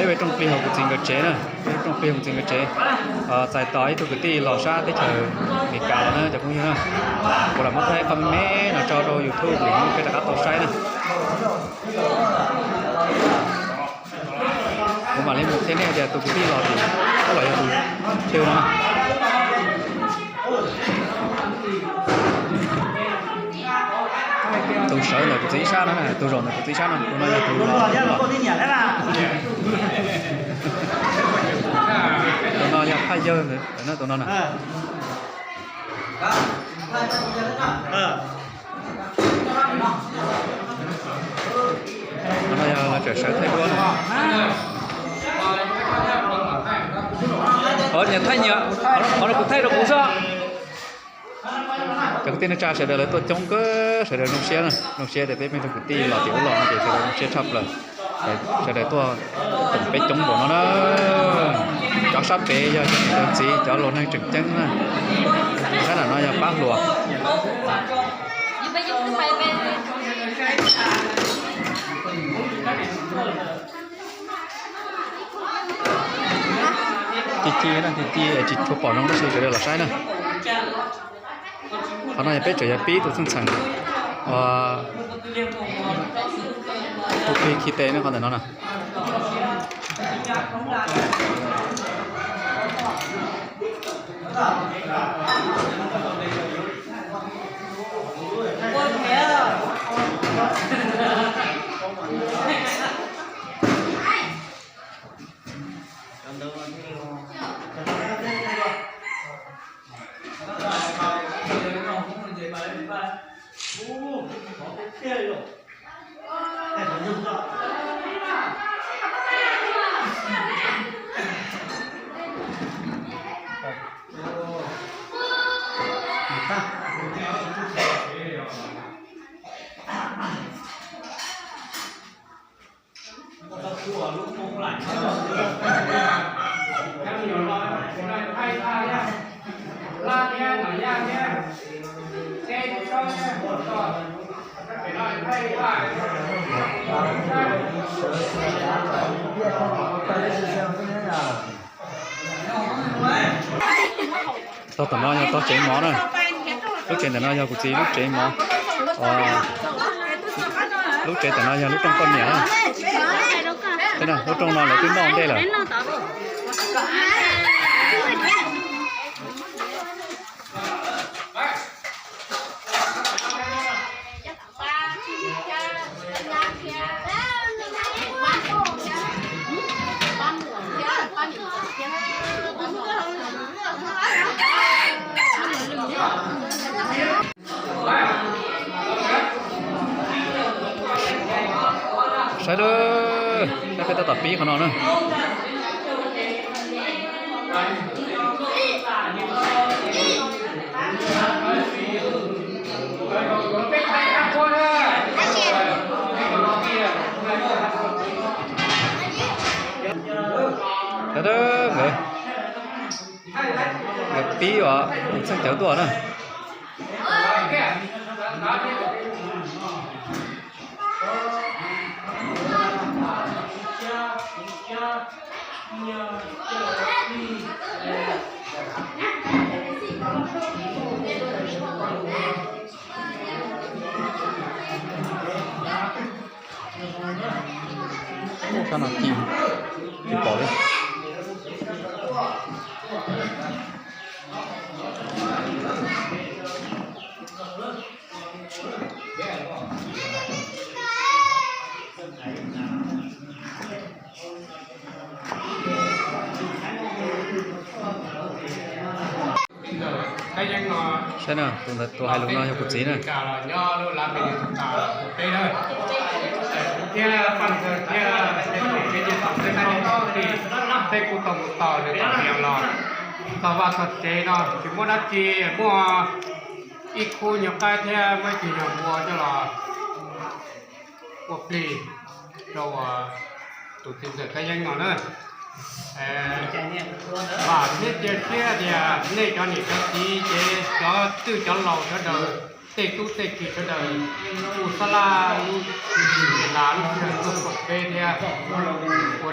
Peb rooj plig hauv kuv txiv nkawd tsev na, peb rooj plig hauv kuv txiv nkawd tsev. Txais tos ib tug kwv tij los sab teb chaws Amelikas los na cov phooj ywg na. Kuv lam muab thaij qhov me me no tso rau YouTube vim peb rov qab tau saib na. Kuv mam li mus qhia nej tias tus kwv tij los tim ub los yog tus twg no. Tus sawv ntawm kuv txiv ib sab no, tus zaum ntawm kuv txiv ib sab no, tus no yog tus los. Tus no yog thaj yawg ntawd, tus no na. Qhov no yog lawv tseem sawv thaij duab na. Qhov niam thaij nyias, qhov no kuv thaij rau kuv xwb. Cov kwv tij neej tsa sawv daws lawv tuaj coob kawg, sawv daws zoo siab, zoo siab tias peb peb tug kwv tij los tim ub los no ces sawv daws zoo siab tshaj plaws. Sawv daws tuaj koom peb coob npaum no na. Cov sab pem yog cov niam cov txiv, cov laus neeg tseem ceeb na. Sab nram no yog pab hluas. Ci ci na, ci ci tsis tshua pom zoo tab sis sawv daws los saib na. Qhov no yog peb tseem yuav pib tus txheej txheem uas hu plig khi tes ne, qhov ntawm no na. Tog tom no yog tog tsev mov na. Lub tsev ntawm no yog kuv txiv lub tsev mov. Lub tsev tom no yog lub rooj poj niam na. Lub rooj no lawv twb noj ntej lawm. Saib lawm, saib peb tab tom pib qhov no na. Nkawd, nkawd pib os, tus txheej cawv tuaj na. Sab no ci, tsis pom li. Saib na, tus ntawd tus hais lus no yog kuv txiv na. Thiab poj niam thiab peb kuj tau mus tos nws tom niam los txog vaj txog tsev no tsis muaj dab tsi, muaj ib khub nyuag qaib thiab muaj ib ceg nyuag npua coj los ua plig rau tus txiv ntxawm Kab Yeeb no na. Vam thiab cia siab tias nej cov niam cov txiv ces cov twj cov laus sawv daws, tej tub tej ki sawv daws, kuj xab laj lub, lub sij hawm tuaj koom peb thiab ua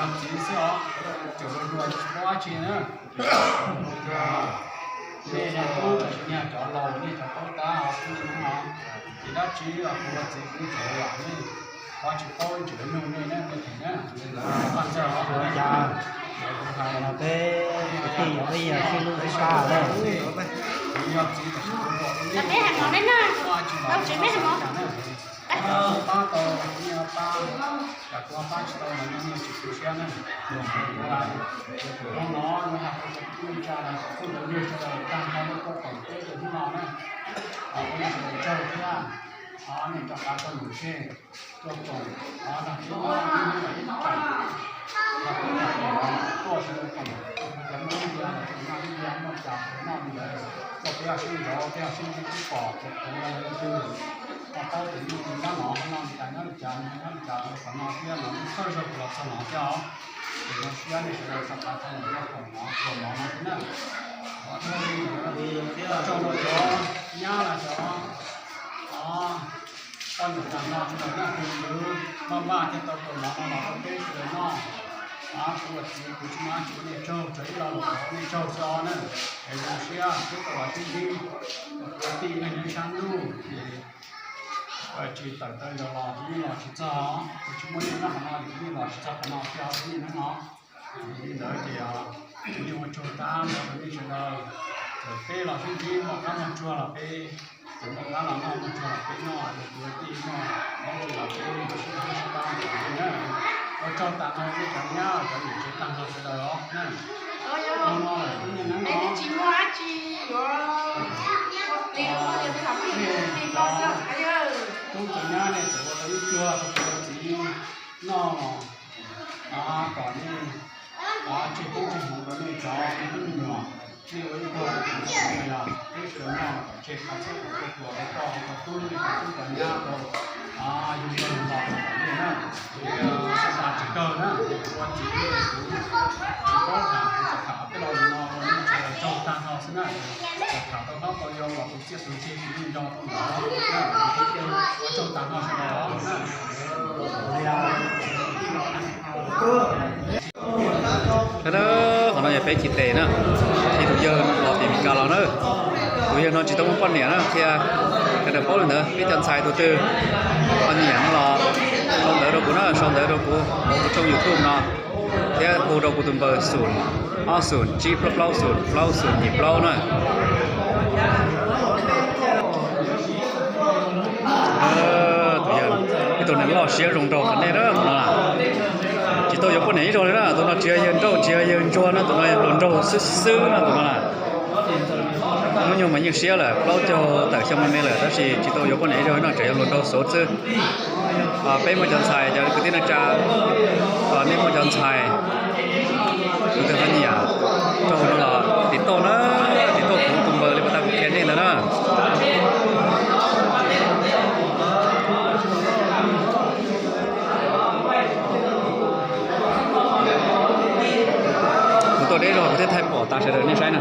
yog txiv xwb os, tseem hluas hluas tsis paub dab tsi na. Nej niag tub, nej cov laus nej cov paub tab os, kuv no ces dab tsi los kuv ua txiv kuv tseem hluas, nej qhov tsis paub tseem nug nej na, nej them na. Paj Ntxawg, kuv hais no peb Peb yog xib lub xib pab lawm. Peb hais mov peb na, tau tsev peb hais mov. Pab tau, pab, yog kuv pab tsis tau los nej tsis tu siab na. Ces tus hlob no yog hais rau cov kwv tij neej tsa los txhua tus neeg sawv daws tag nrho nej tuaj koom peb tus hnub no na. Kuv yeej tsis tau tsaug thiab, nej rov qab tuaj mus seb, tuaj koom, nrog peb nyob ib hnub ib tsaus, nrog peb tuaj koom, cov Hmoob India los tseem noj ib diav, muaj cas tseem noj li ntawd, tuaj peb yog sib nrauv, peb yog sib ntsib sib pom, tseem koom li leej twg. Ho paub tias nyob no, nyob no li cas, nyob li cas, nyob li cas, qhov no thiab los txhawb zog los txog no thiab os. Ces zoo siab nej sawv daws rov qab tau los noj khoom no, khoom no no thiab na. Qhov no li ntawd, tsaug rau cov nyab los cov poj niam tag nrho sawv daws noj tus ntawd maj maj thiaj tau khoom no no los rau peb sawv daws noj. Kuv ua txiv kuv tsis muaj dab tsi ua nej tsaug, tsuas ib lo lus thov nej tsaug xwb os na. Es zoo siab peb tau los sib ntsib, kwv tij neej nyob sab ntuj ces tsis tawm tawm nrad los yeej los tsis txog, kuv tsis muaj nyiaj noj qhov no ces kuv yeej los tsis txog qhov no thiab os, kuv yeej noj no. Li ntawd ces kuv yeej ua tsaug tag nrho rau nej sawv daws. Txawm peb los sib ntsib muaj qab muaj tsuag los peb, txawm muaj qab los noj muaj tsuag los peb noj, yog kwv tij noj dab tsi los peb sib hlub sib pab ntawm li na. Ua tsaug tag nrho nej cov nyab cov niam tsev tag nrho sawv daws os na. Hnub no lawm tub niag neeb no, tsis muaj dab tsi yuav, tub cov nyab nej txawm ua tau ib pluag rau kuv ua txiv noj los, kom nej tseg koob tseg hmoov rau nej cov me tub me nyuam, nej ua ib pluag rau kuv ua txiv no yog peb sawv daws noj los kom tseg qhov txhab qhov txhua tuas rau koj, rau tub nej cov tub cov nyab rau yug yog los rau nej na. Ces xav tas tsis kawg na, ua txiv kuv tsis paub tham, kuv txawm tham peb lo lus no rau nej sawv daws tsaug tag nrho xwb na. Txawm tham tau hlob tau yau los tus txiaj tus ntsig kuv yeej nco tau ntawd na. Ua tsaug tag nrho sawv daws os. Qhov no yog peb chim tes na, ib tus yawg los tim Meskas los na. Tus yawg no tsis tau muaj poj niam na, qhia sawv daws paub li ntawd. Peb cov ntxhais tus twg ho nyiam no los sau ntawv rau kuv na, sau ntawv rau kuv hauv kuv tshooj YouTube no, thiab hu rau kuv tus npawb xoom ob xoom tsib plaub plaub xoom plaub xoom yim plaub na. Tus yawg, ib tug neeg loj siab zoo nraug qhov nej na, tus no na. Tsis tau yuav poj niam ib zaug li na, tus no tsis yog yawg nrauj tsis yog yawg ntsuag na, tus no yog hluas nraug xwb xwb na, tus no na. Hnub nyoog mas yeej siab lawm, plaub caug tawm xyoo me me lawm, tab sis tsis tau yuav poj niam ib zaug no, tseem yog hluas nraug xwb xwb. Peb muaj cov ntxhais, cov kwv tij neej tsa, nej muaj cov ntxhais tus twg ho nyiam, rau no los tim toj na, tim toj kuv tus npawb li pas tas kuv qhia nej ntawd na. Kuv tuaj deb zog kuv thiaj thaij pom tas sawv daws nej saib na.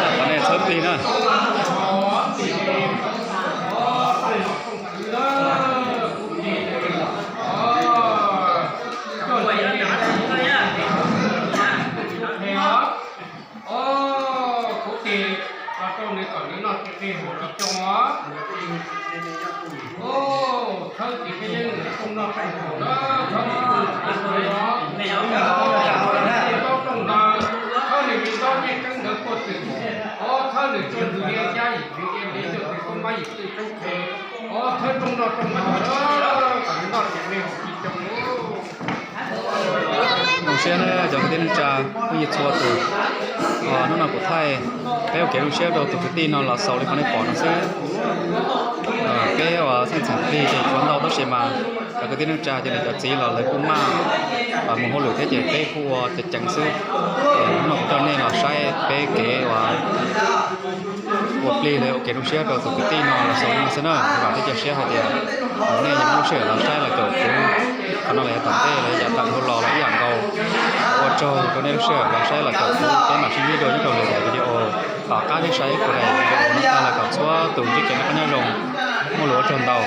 Qhov no txhawb plig na. Kuv tes los rau nws kom nws noj tes qig hauv los coo os. Thawb ces peb yeej nws rooj noj rooj haus na, thawb nws rooj noj rooj haus, rooj noj rooj haus, thawb nws me ntob ncej keeb ntawd puag twg, thawb nws tsuag ntug liab xyab yim tswv cia ntev cuaj tes koob mab yim twj koob qhe, thawb rooj noj rooj haus na, kom nws noj tes qig haus ci coo. Zoo siab na cov kwv tij neej tsa phooj ywg txhua tus, hnub no kuv thaij peb ua kev zoo siab rau tus kwv tij no los xaus li qhov nej pom no xwb. Peb ua txheej txheem plig ces tshuav ntau tab sis mas cov kwv tij neej tsa ces nws cov txiv los lawv kuj maj mus hauj lwm thiab ces peb kuj ua ceev ceev xwb. Hnub no kuv coj nej los saib peb kev ua Ua plig los ua kev zoo siab rau tus kwv tij no los xaus li no xwb na. Vam thiab cia siab hais tias nej yuav muaj lub sij hawm los saib los caum kuv. Qhov no los yav tom ntej los yav tawm nkaus los los ib yam nkaus. Ua tsaug rau nej lub sij hawm los saib los caum kuv, peb mam sib ntsib dua nyob rau lwm daim video. Tom qab peb saib kuv daim video no tag los kom txhua tus ntsib kev noj qab nyob zoo, muaj lus ua tsaug ntau.